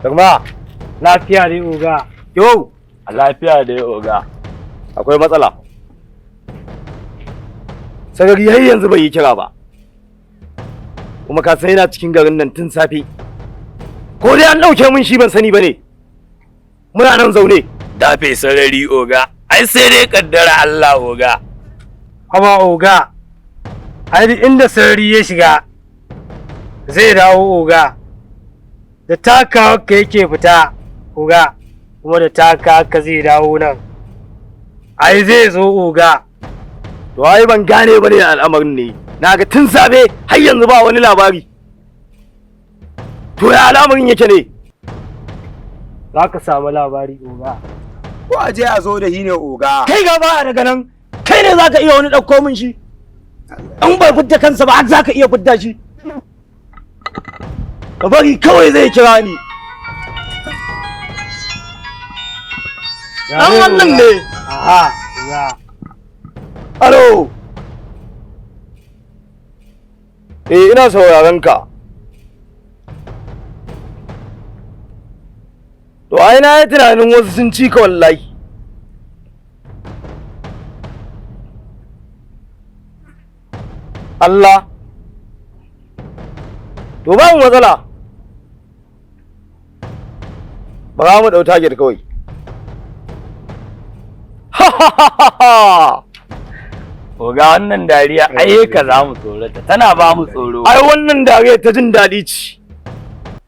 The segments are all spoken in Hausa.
Dagma, Lafiya dai, oga. Yo, A lafiya dai, oga. Akwai matsala. Sarari har yanzu bai yi kira ba. Kuma ka san yana cikin garin nan tun safe. Ko dai an ɗauke mun shi ban sani ba ne. Muna nan zaune. Dafe sarari, oga. Ai sai dai kaddara Allah, oga. Haba, oga. Ai duk inda sarari ya shiga zai dawo, oga. Da takawa ka yake fita, oga. Kuma da taka ka zai dawo nan. Ai zai zo, oga. To ai ban gane ba ne al'amarin ne. Na ga tun safe har yanzu ba wani labari. To ya al'amarin yake ne? Za ka samu labari, oga. Ko a je a zo da shi ne, oga? Kai gaba daga nan, kai ne za ka iya wani ɗauko min shi. In bai fidda kansa ba har za ka iya fidda shi. Ka bari kawai zai kira ni. Ya Ɗan dai, wannan oga. ne. Aha, oga. Alo. Eh, ina sauraron ka. To ai na yi tunanin wasu sun ci ka wallahi. Allah. To babu matsala. Ba za mu ɗau target kawai. Ha ha ha ha ha! Oga, wannan dariya ai ka za mu tsorata. Tana ba mu tsoro. Ai wannan dariya ta jin daɗi ce.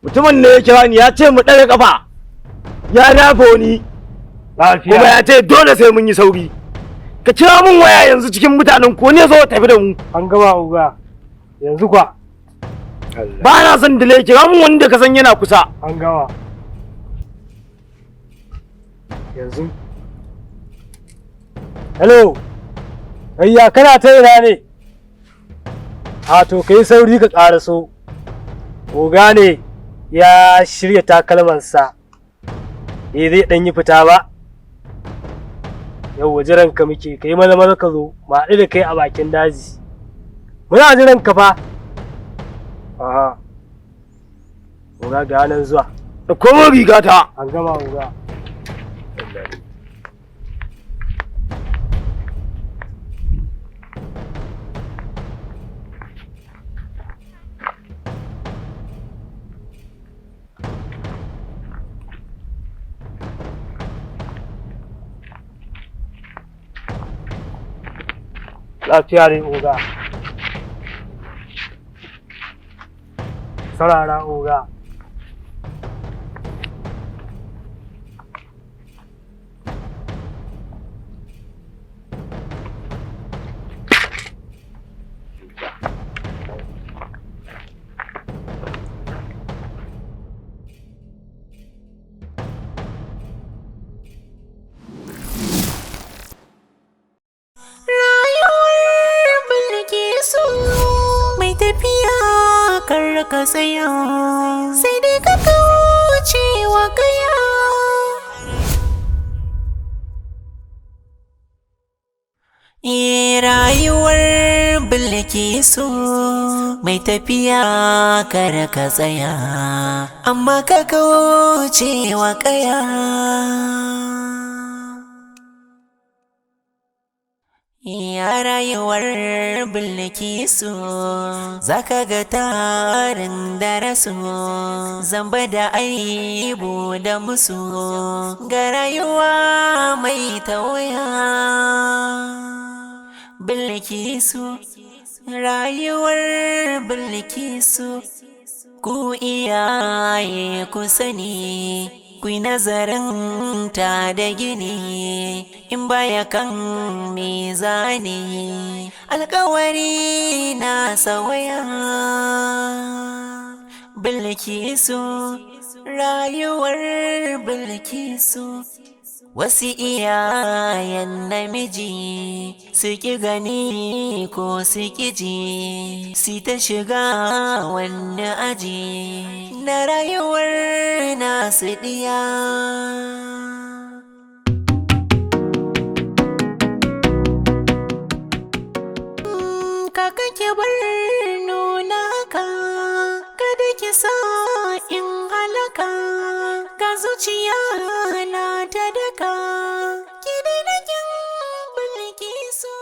Mutumin ne ya kira ni ya ce mu ɗaga ƙafa. Ya dafa ni Lafiya. kuma ya ce dole sai mun yi sauri. Ka kira mun waya yanzu cikin mutanen ko ne zo tafi da mu. An gama, oga. Yanzu kwa. Ba na son delay, kira mun wanda ka san yana kusa. An gama. Yanzu. Hello. Ayya, kana ta ina ne? A to ka yi sauri ka ƙaraso. Oga ne ya shirya takalmansa. Eh, zai ɗan yi fita ba. Yau jiran ka muke, ka yi maza maza ka zo, mu haɗu da kai a bakin daji. Muna jiran ka fa. Aha. Oga, ga nan zuwa. Da komo rigata. An gama, oga. Lafiya dai, oga. Saurara, oga. Rayuwar Bilkisu mai tafiya, kar ka tsaya, sai dai ka kauce wa kaya. Eh, rayuwar Bilkisu mai tafiya, kar ka tsaya, amma ka kauce wa kaya. Ya rayuwar Bilkisu za ka ga tarin darasu, zamba da aibu da musu, ga rayuwa mai tawaya. Bilkisu, rayuwar Bilkisu, ku iyaye ku sani, ku yi nazarin ta da gini, in baya kan mizani, alkawari na sawaya. Bilkisu, rayuwar Bilkisu. Wasu iyayen namiji su ƙi gani ko su ƙi ji, su ta shiga wani aji na rayuwar nasu ɗiya. Kaka, ki bar nuna ka, kada ki sa in halaka. Ga zuciya na ta daka, ki daina kin Bilkisu.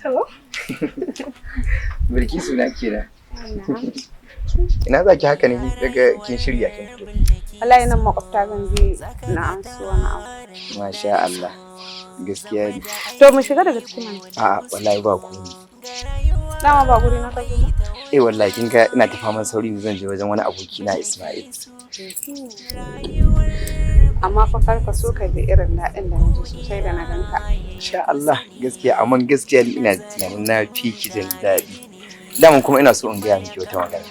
To. Bilkisu na kenan. Ina za ki haka ne daga kin shirya kin fito? Wallahi nan makwabta zan je na amsu wani abu. Masha Allah. Gaskiya ne. To mu shiga daga cikin mana. A'a, wallahi ba komai. Dama ba guri na ka zo ba. Eh, wallahi kin ga ina ta faman sauri ne, zan je wajen wani aboki na Ismail. Amma fa kar ka so ka ji irin daɗin da na ji sosai da na ganka. Insha Allah, gaskiya, amma gaskiya ni ina tunanin na fi ki jin daɗi. Daman kuma ina so in gaya miki wata magana.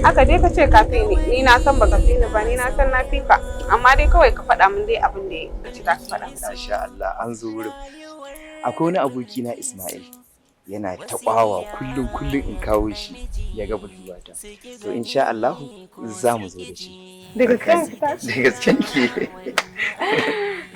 Haka dai ka ce ka fi ni, ni na san baka fi ni ba, ni na san na fi ka. Amma dai kawai ka faɗa min dai abin da ka ce za ka faɗa. Masha Allah, an zo wurin. Akwai wani aboki na Ismail. Yana ta ƙwawa kullum kullum in kawo shi ya ga budurwata. To insha Allah za mu zo da shi. Da gaske ka Da gaske ke.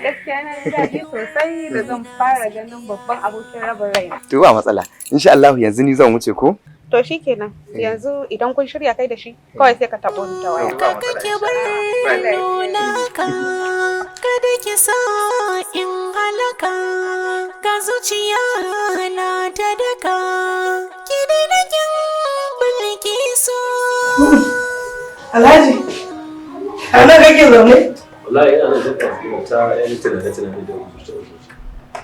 Gaskiya na ji daɗi sosai da zan fara ganin babban abokin rabin raina. To ba matsala. Insha Allah yanzu ni zan wuce ko? To shikenan, yanzu idan kun shirya kai da shi, kawai sai ka taɓo ni ta waya. Ba matsala, Ki insha bar Allah. nuna ka, kada ki sa in halaka. Ga zuciya na ta daka, ki daina kin Bilkisu. Alhaji, a nan kake zaune? Wallahi ina nan duka ina ta yan tunane tunane da rubuce rubuce.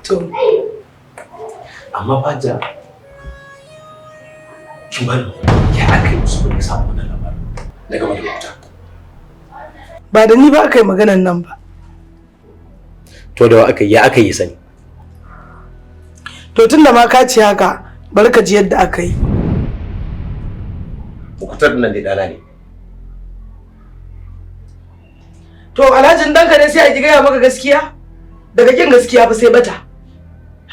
To, Amma fajja, kin bani mamaki, ya aka yi musu ya samu wannan labarin na gaba da wuta? Ba da ni ba aka yi maganan nan ba. To da wa aka yi, ya aka yi sani? To tun da ma ka ce haka, bari ka ji yadda aka yi. Mukutar nan dai dana ne. To Alhajin danka ne sai a ki gaya maka gaskiya? Daga kin gaskiya fa sai bata.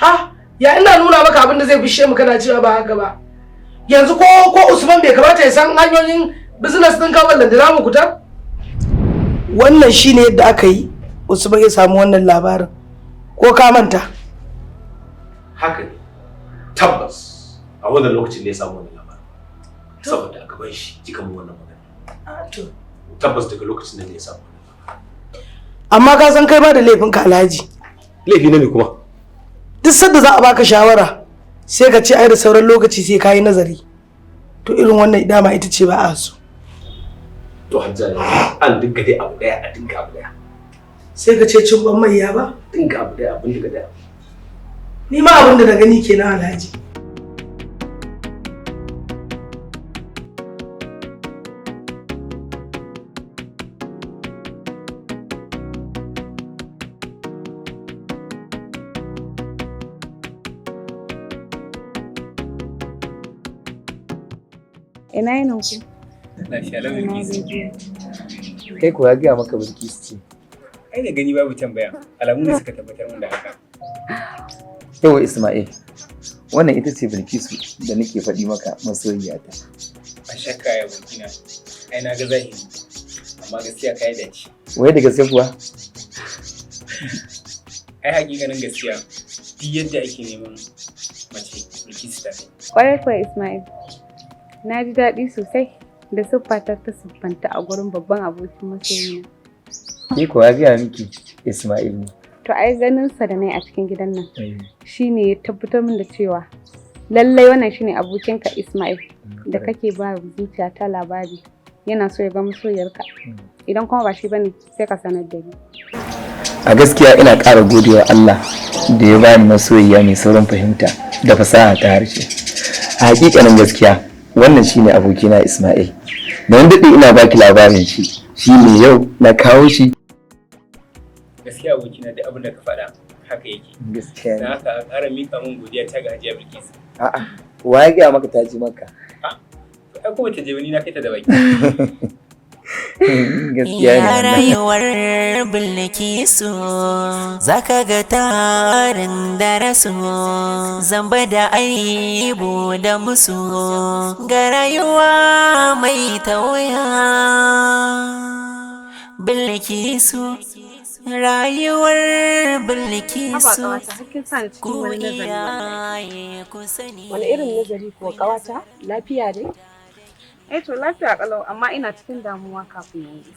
Ha, ya ina nuna maka abin da zai fushe mu kana cewa ba haka ba. Yanzu ko Usman bai kamata ya san hanyoyin business ɗin ka wallan da zamu kutar? Wannan shine yadda aka yi Usman ya samu wannan labarin. Ko ka manta? Haka ne, tabbas a wannan lokacin ne ya samu wannan labarin, saboda a gaban shi kika mun wannan magana. To. Tabbas daga lokacin nan ne ya samu wannan labarin. Amma ka san kai ba da laifinka, Alhaji. Laifi na me kuma? Duk sanda za a baka shawara sai ka ce ai da sauran lokaci, sai ka yi nazari. To irin wannan dama ita ce ba a so. To hajja, an dinga dai abu daya, a dinga abu daya. Sai ka ce cin ban maiya ba? Dinga abu daya, abin dinga daya. Ni ma abin da na gani kenan, Alhaji. Ina yinin ku? Lafiya lau, Bilkisu. Kai kuwa gaya maka Bilkisu ce. Ai da gani babu tambaya. Alamu ne suka tabbatar mun da haka. Yawa Ismail, wannan ita ce Bilkisu da nake faɗi maka, masoyiyata. Ba shakka ya abokina. Ai na ga zahiri. Amma gaskiya kai dace. Wai da gaske kuwa? Ai hakikanin gaskiya duk yadda ake neman mace, Bilkisu ta kai. Kwarai kuwa, Ismail. Na ji daɗi sosai da siffata ta siffanta a gurin babban abokin masoyina. Ke kuwa gaya miki Ismail ne. To ai ganin sa da nayi a cikin gidan nan shine ya tabbatar min da cewa lallai wannan shine abokinka Ismail da kake ba zuciya ta labari. Yana so ya ga masoyarka. Idan kuma ba shi bane, sai ka sanar da ni. A gaskiya ina ƙara godewa Allah da ya bani masoyiya mai saurin fahimta da fasaha ta harshe. A hakikanin gaskiya wannan shine abokina Ismail. Da wani daɗe ina baki labarin shi, shine yau na kawo shi. Gaskiya abokina, duk abin da ka faɗa haka yake. Gaskiya Dan ne. haka a ƙara miƙa min godiya ta ga Hajiya Bilkisu. A'a, wa ya gaya maka ta ji maka? To ai kuma ta je ni na kai ta da baki. Gaskiya ne Ya wannan. rayuwar Bilkisu, zaka ga tarin darasu, zamba da aibu da musu, ga rayuwa mai tawaya. Bilkisu, Rayuwar Bilkisu, Haba ƙawata, har kin sa ni cikin ku wani nazari wallahi. iyaye ku sani. Wani irin nazari kuwa, ƙawata? Lafiya dai? Eh to, lafiya kalau, amma ina cikin damuwa kafin yanzu.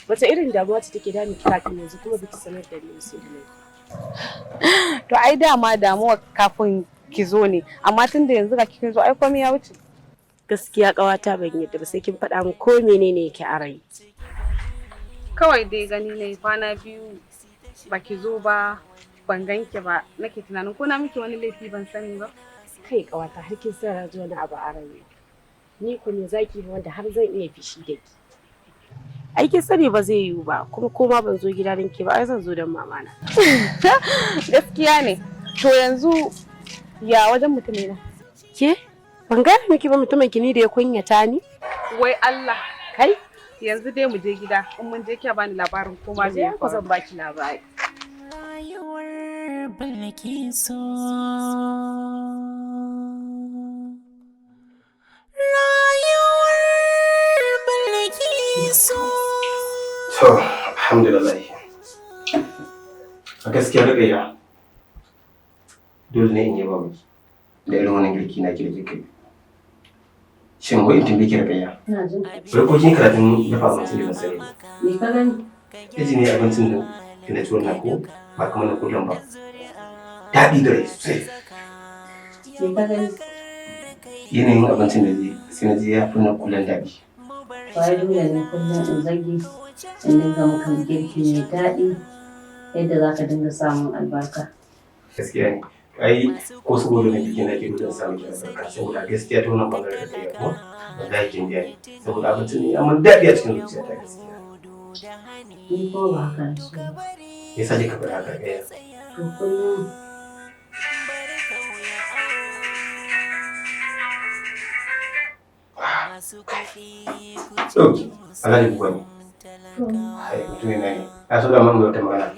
Wace irin damuwa ce take damun ki kafin yanzu, kuma biki sanar da ni sai da nayi? To ai dama damuwa kafin ki zo ne, amma tun da yanzu ga kin zo, ai komai ya wuce. Gaskiya ƙawata, ban yadda ba, sai kin faɗa min ko menene yake a rai. Kawai dai gani ne kwana 2 baki zo ba, ban ganki ba, nake tunanin ko na miki wani laifi ban sani ba. Kai ƙawata, har kin sa na ji wani abu a rai. Ni ko me zaki yi wanda har zan iya fishi da ki? Ai kin sani ba zai yiwu ba, kuma ko ma ban zo gida don ke ba, ai zan zo don mama na. Gaskiya ne. To yanzu ya wajen mutumina? Ke? Ban gane miki ba, mutumin ki ni da ya kunyata ni? Wai Allah. Kai? Yanzu dai mu je gida, in mun je kiya bani labarin ko ma me ya Ko faru. zan baki labari. Rayuwar Bilkisu. Rayuwar Bilkisu. To, alhamdulillah. A gaskiya Rukayya, dole ne in yaba miki da irin wannan girki na ki da kika yi. Shin wai in tambaye ki, Rukayya? Ina jin. Wai ko kin yi karatun dafa abincin da ban sani ba? Me ka gani? Yaji ne abincin da na ci wannan ko ba kamar na kullum ba. Daɗi da rai sosai. Me ka gani? Yanayin abincin da zai sai na ji ya fi na kullum daɗi. Ba dole ne kullum in zage in dinga maka girki mai daɗi yadda za ka dinga samun albarka. Gaskiya ne. Ai ko saboda na bikin da ke gudun samun ki albarka, saboda gaskiya ta wannan bangaren da kai ko wallahi kin biya ni, saboda abincin ne amma daɗi a cikin zuciyata gaskiya. Ni kuma ba haka na so ba. Me yasa kika faɗa haka, Rukayya? To kullum Ɗauki, Alhaji Buba ne. Hai, mutumin na ne. Na so da mun wata magana.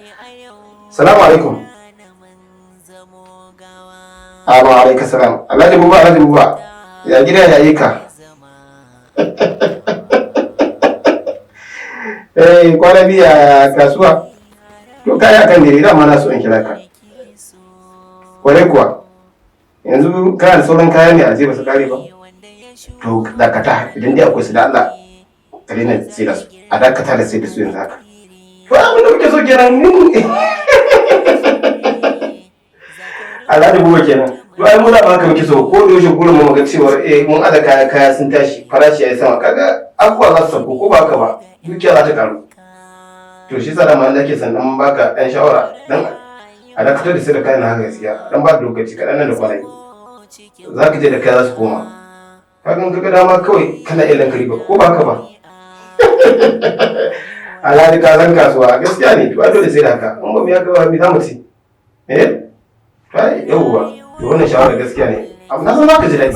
Salamu alaikum. Abu alaikum salam. Alhaji Buba, Alhaji Buba. Ya gida, ya yi ka? Eh, kwana biyu a kasuwa. To kaya kan dire, dama na so in kira ka. Kwarai kuwa. Yanzu kana da sauran kaya ne a ba su kare ba? To dakata, idan dai akwai su, da Allah ka daina sai da su, a dakata da sai da su yanzu haka. To abin da muke so kenan ni. Alhaji Buba kenan. To ai mu da ba haka muke so, ko da yaushe gurin mu ga cewa eh mun aza kaya, kaya sun tashi, farashi yayi sama, kaga abubuwa za su sauko, ko ba haka ba, dukiya za ta karu. To shi yasa dama nake son dan baka dan shawara dan a dakatar da sai da kayan haka gaskiya, dan ba da lokaci kaɗan nan da kwanaki. Za ka je da kaya za su koma. Kaga in kaga dama kawai kana iya lanka riba, ko ba haka ba. Alhaji ka san kasuwa, gaskiya ne. To ai dole sai da haka, in ba mu ya gaba mi za mu ci? Eh, to ai yauwa, to wannan shawara gaskiya ne, abu na san za ka ji daɗi.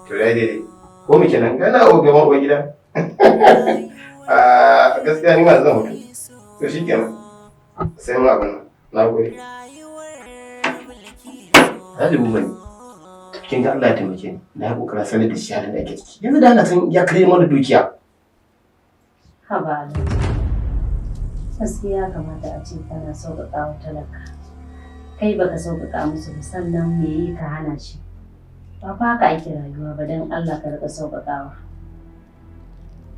To dai dai ko mu kenan kana o gaban uwar gida. A gaskiya ni ma zan mutu. To shikenan, sai mu abin nan. Na gode. Alhaji Buba ne. Kin ga Allah ya taimake ni, na yi kokarin sanar da shi halin da ake ciki yanzu, da Allah san ya kare mana dukiya. Haba Alhaji. Gaskiya ya kamata a ce kana sauƙaƙa wa talaka. Kai baka sauƙaƙa musu ba, sannan me yi ka hana shi? Ba fa haka ake rayuwa ba, don Allah ka riƙa sauƙaƙawa.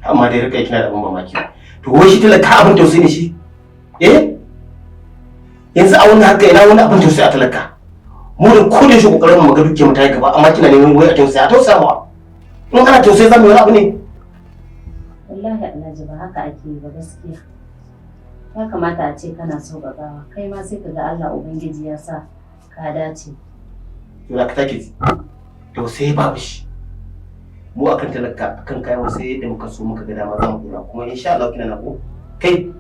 Amma dai Rika, kina da abin mamaki. To wai shi talaka abin tausayi ne shi? Eh, yanzu a wannan haka ina wani abin tausayi a talaka? Mu da ko da yaushe kokarin mu ga dukiyar mu ta yi gaba, amma kina neman wai a tausaya, a tausaya wa. In ana tausayi za mu yi wani abu ne? Wallahi Alhaji, ba haka ake yi ba gaskiya. Ya kamata a ce kana sauƙaƙawa, kai ma sai ka ga Allah Ubangiji ya sa ka dace. To da ka take ji tausayi babu shi mu akan talaka, akan kayan wasu, yadda muka so muka ga dama za mu dora. Kuma insha Allah kina na ko kai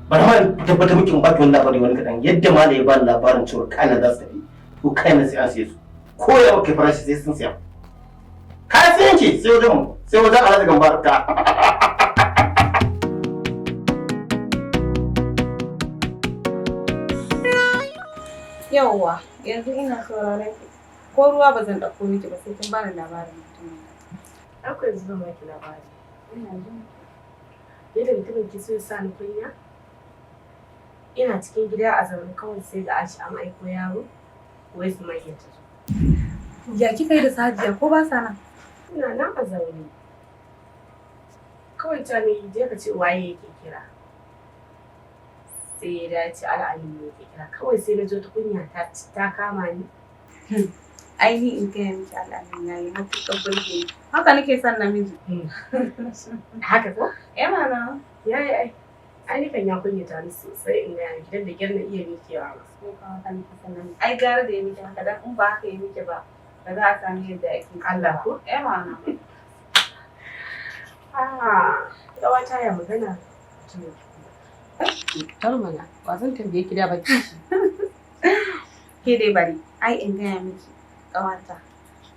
bari ma in tabbatar miki, in baki wani labari wani kaɗan, yadda ma ya bani labarin cewa kayan za su tafi, to kayan sai an siye su, ko ya kai farashi sai sun siya. Kayan sai yanke, sai wajen mu, sai wajen Alhaji Gambar ka. Yauwa, yanzu ina sauraron ki. Ko ruwa ba zan ɗauko miki ba sai kin bani labarin mutumin nan. Akwai yanzu zan baki labari. Ina jin. Yadda mutumin ki so ya sa ni kunya. Ina cikin gida a zaune kawai sai ga ashi an aiko yaro wai Sumayya ta zo. Ya kika yi da Sajiya ko ba sa nan? Ina nan a zaune. Kawai ta ne je ka ce waye yake kira. Sai ya dace al'amin ne yake kira. Kawai sai na jo ta kunya ta kama ni. Ai ni in gaya miki al'amin yayi matuƙar burge ni. Haka nake son namiji. Haka ko? Eh mana. Yayi ai. Ai ni kan ya kunyata ni sosai in gaya miki dan da kyar na iya mikewa ma. Ko ka haka nake son namiji. Ai gara da ya miki haka dan in ba haka ya miki ba ba za a sami yadda ake so. Allah ko? Eh mana. Ah, ƙawata ya magana. Tar mana, ba zan tambaye ki da ba kishi. Ke dai bari, ai in gaya miki ƙawata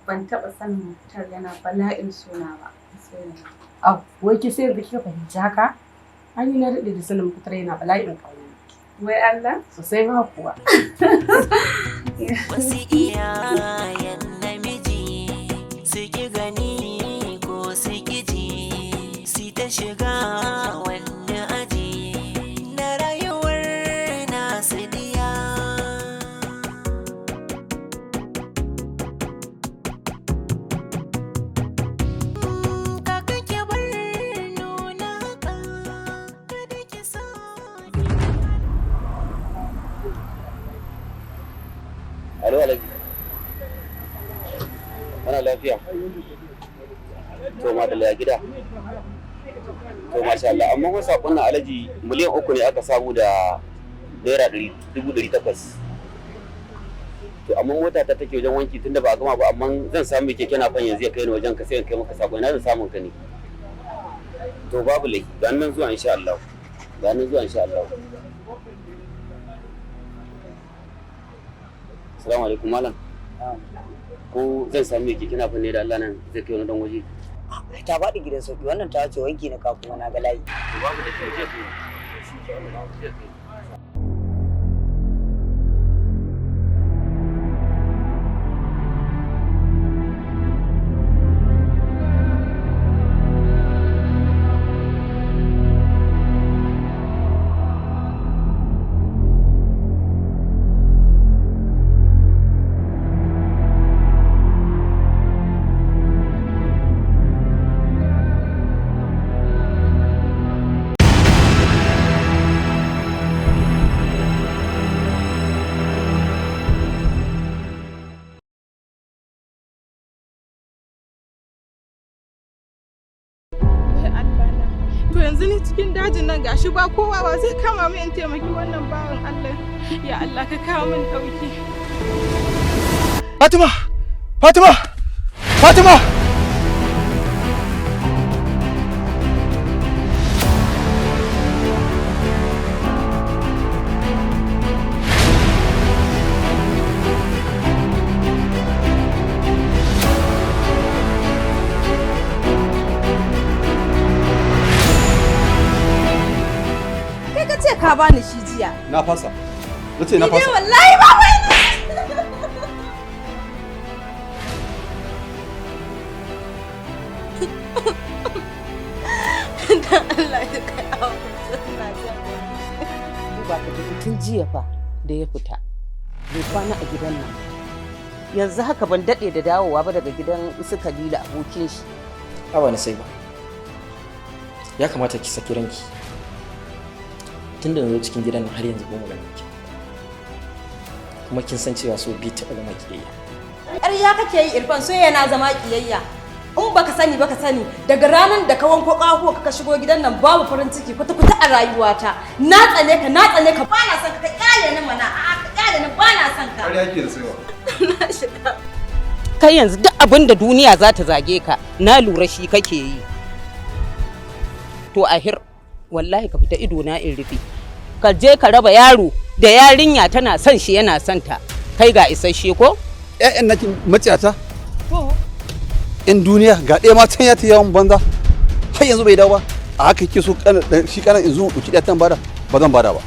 ban taɓa sanin Muktar yana bala'in suna ba. Sai yanzu. Au, wai ki sai yanzu kika fahimci haka? Ai ni na daɗe da sanin Muktar yana bala'in ƙauna. Wai Allah? Sosai ma kuwa. Wasu iyayen namiji su ki gani ko su ki ji su ta shiga wani aji na rayuwar nasu diya. Kaka ki bar nuna haka kada ki sa. Alo Alhaji. Ana lafiya? To madalla ya gida. To masha Allah, amma kun sakon nan Alhaji 3 miliyan ne aka samu da naira 800,000. To amma mota ta take wajen wanki tunda ba a gama ba, amma zan samu keke napep yanzu ya kai ni wajen ka sai in kai maka sako. Ina zan samun ka ne? To babu laifi, ga nan zuwa insha Allah. Ga nan zuwa insha Allah. Assalamu alaikum malam. Ko zan sami keke napep ne da Allah nan zai kai wani dan waje? Ai ta faɗi gidan sauki, wannan ta ce wanki na ka kuma na ga layi. To babu da kyau, je kai. Je kai. Wai Allah na. To yanzu ni cikin dajin nan gashi ba kowa, ba zai kama min in taimaki wannan bawan Allah. Ya Allah ka kawo min dauki. Fatima! Fatima! Fatima! Kai ka ce ka bani shi jiya. Na fasa. Na ce na Ni dai fasa. wallahi ba wai. Dan Allah ya kai abu suna Duba ka tafi, tun jiya fa da ya fita bai kwana a gidan nan. Yanzu haka ban daɗe da dawowa ba daga gidan su Kalila abokin shi. Haba na sai ba. Ya kamata ki saki ranki. Tun da na zo cikin gidan nan har yanzu goma ganin ki. Kuma kin san cewa so bai taɓa zama kiyayya. Ƙarya kake yi Irfan, soyayya na zama ƙiyayya. In baka sani baka sani, daga ranar da ka wanko ƙaho ka shigo gidan nan babu farin ciki kwata kwata a rayuwata. Na tsane ka, na tsane ka, bana son ka, ka kyale ni mana, a'a ka kyale ni, bana son ka. Ƙarya ke da saiwa. Kai yanzu duk abin da duniya za ta zage ka na lura shi kake yi. To ahir, wallahi ka fita ido na in rufe. Ka je ka raba yaro da yarinya, tana son shi yana son ta, kai ga isasshe ko. Ƴaƴan naki maciyata. In duniya ga ɗaya ma can ya ta yawon banza. Har yanzu bai dawo ba. A haka yake so shi kanan in zo in ɗauki ɗaya tan bada, ba zan bada ba.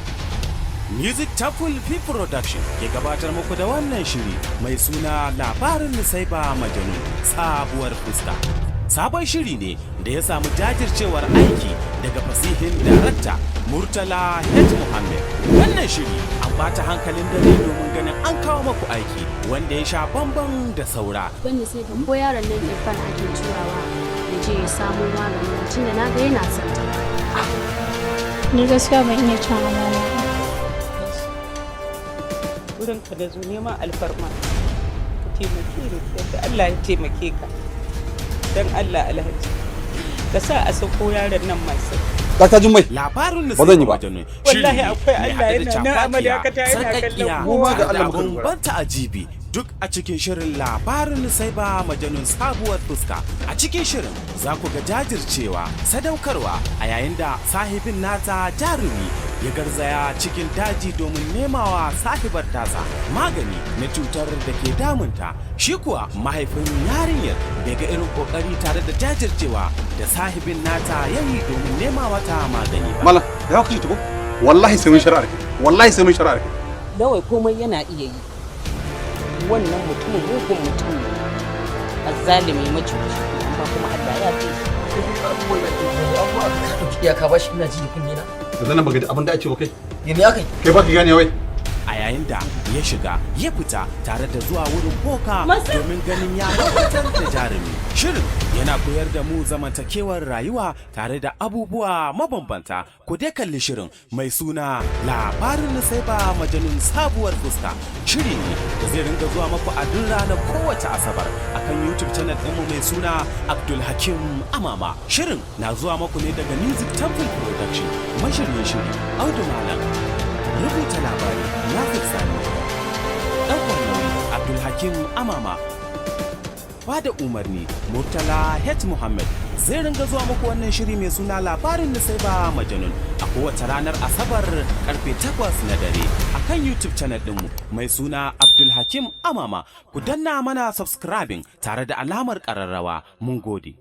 Music Chapel P Production ke gabatar muku da wannan shiri mai suna Labarin Nusaiba Majanu Sabuwar Fuska. Sabon shiri ne da ya samu jajircewar aiki daga fasihin darakta Murtala H. Muhammad. Wannan shiri an bata hankalin dare domin ganin an kawo maku aiki wanda ya sha bamban da saura. Wanda sai ga ko yaron nan Irfan ake turawa ya je ya samo maganin tunda na ga yana son ta. Ni gaskiya ban iya cin amana ba. Wurin ka da zo neman alfarma. Ka taimake ni yadda Allah ya taimake ka. Dan Allah, Alhaji. Ka sa a sako yaron nan masu. Dakta Jummai. Labarin Ba zan yi ba. Wallahi akwai Allah yana nan, amarya ka ta yana kallon kowa ga Allah da muka dogara. ban ta'ajibi duk a cikin shirin labarin sai ba majanun sabuwar fuska. A cikin shirin za ku ga jajircewa, sadaukarwa a yayin da sahibin nata jarumi ya garzaya cikin daji domin nemawa sahibar tasa magani na cutar da ke damunta. Shi kuwa mahaifin yarinyar bai ga irin kokari tare da jajircewa da sahibin nata yayi domin nema mata magani ba. Malam, da haka tuko. Wallahi sai mun shari'ar kai. Wallahi sai mun shari'ar kai. Lawai komai yana iya yi. Wannan mutumin mugun mutum ne. Azzalimi, macuci, amma kuma Allah ya fi shi. Ka ɗauki iyaka ba shi, ina ji da kunne na. Yanzu nan baka ji abin da ake ba kai. Ya me aka yi? Kai baka gane wai. A yayin da ya shiga ya fita tare da zuwa wurin boka Masu- domin ganin ya fitar da jarumi. Shirin yana koyar da mu zamantakewar rayuwa tare da abubuwa mabambanta. Ku dai kalli shirin mai suna labarin sai ba majanun sabuwar fuska. Shiri ne da zai ringa zuwa maku a duk ranar kowace Asabar akan YouTube channel ɗinmu mai suna Abdulhakim Amama. Shirin na zuwa maku ne daga Music Temple Production. Mashiryin shiri Audu Malam, rubuta labari Nafik Sani, ɗaukar nauyi Abdulhakim Amama, ba da umarni Murtala H. Muhammad. Zai ringa zuwa muku wannan shiri mai suna labarin Nusaiba Majanun a kowace ranar Asabar karfe 8 na dare a kan YouTube channel ɗinmu mai suna Abdulhakim Amama. Ku danna mana subscribing tare da alamar ƙararrawa. Mun gode.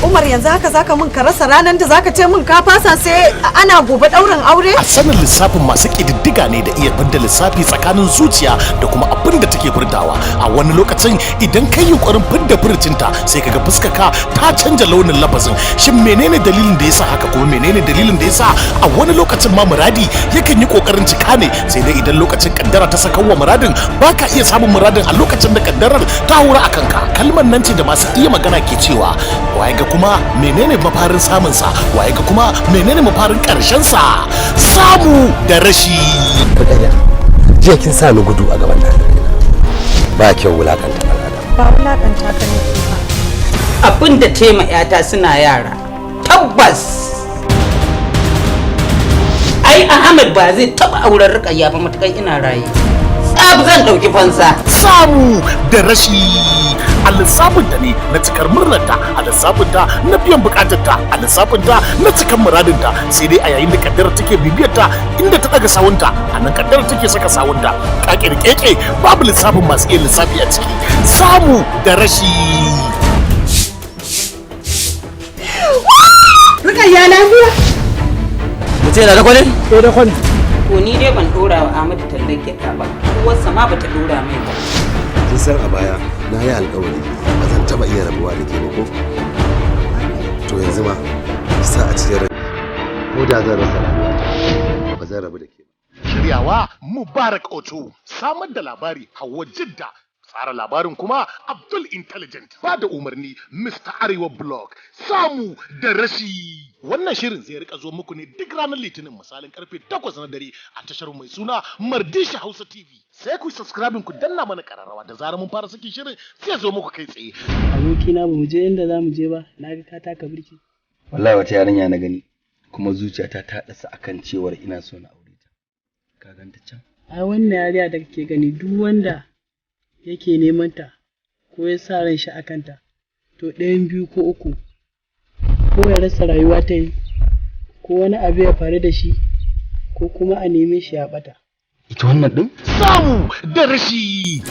Umar, yanzu haka zaka mun ka rasa ranar da zaka ce mun ka fasa sai ana gobe ɗaurin aure? A sanin lissafin masu ƙididdiga ne da iya fidda lissafi tsakanin zuciya da kuma abin da take furtawa. A wani lokacin idan kai yunkurin fidda furucinta, sai kaga fuskarka ta canja launin lafazin. Shin menene dalilin da yasa haka, kuma menene dalilin da yasa a wani lokacin ma muradi yakan yi kokarin cika ne, sai dai idan lokacin kaddara ta saka wa muradin, baka iya samun muradin a lokacin da kaddarar ta hura a kanka? Kalmar nan ce da masu iya magana ke cewa, waye ga kuma menene mafarin samun sa, waye ga kuma menene mafarin karshen sa? Samu da rashi. Rukayya, jiya kin sa ni gudu a gaban ɗalibai na. Ba kyau wulakanta ɗan adam. Ba wulakanta ka nake ba. Abin da tema yata suna yara. Tabbas. Ai Ahmad ba zai taɓa auren Rukayya ba matuƙar ina raye. Tsab zan ɗauki fansa. Samu da rashi, a lissafinta ne na cikar murnarta, a lissafinta na biyan bukatarta, a lissafinta na cikar muradinta, sai dai a yayin da kaddarar take bibiyarta, inda ta daga sawunta a nan kaddarar take saka sawunta, kake da keke, babu lissafin masu iya lissafi a ciki. Samu da rashi. Rukayya, lafiya? Mutum yana da kwani? Eh, da kwani. To ni dai ban dora wa Ahmadu tallar gyaɗa ba. Uwarsa ma bata dora mai ba. Kin san a baya na yi alkawari ba zan taɓa iya rabuwa da ke ba, ko? To yanzu ma ki sa a cikin rai, ko da zan rasa rayuwata, ba zan rabu da ke ba. Shiryawa Mubarak Oto, samar da labari Hauwa Jidda, tsara labarin kuma Abdul Intelligent, ba da umarni Mr. Arewa Blog. Samu da rashi. Wannan shirin zai rika zo muku ne duk ranar Litinin misalin karfe 8 na dare a tashar mai suna Mardisha Hausa TV. Sai ku subscribe, ku danna mana kararrawa, da zarar mun fara sakin shirin sai zo muku kai tsaye. Abokina, ba mu je inda za mu je ba, na ga ka taka birki. Wallahi wata yarinya na gani, kuma zuciyata ta ɗasa akan cewar ina so na aure ta. Ka ganta can. Ai wannan yarinya da kake gani, duk wanda yake neman ta ko ya sa ran shi akan ta, to ɗayan biyu ko uku, ko ya rasa rayuwa ta yi, ko wani abu ya faru da shi, ko kuma a neme shi ya ɓata. Ita wannan ɗin? Samu da rashi.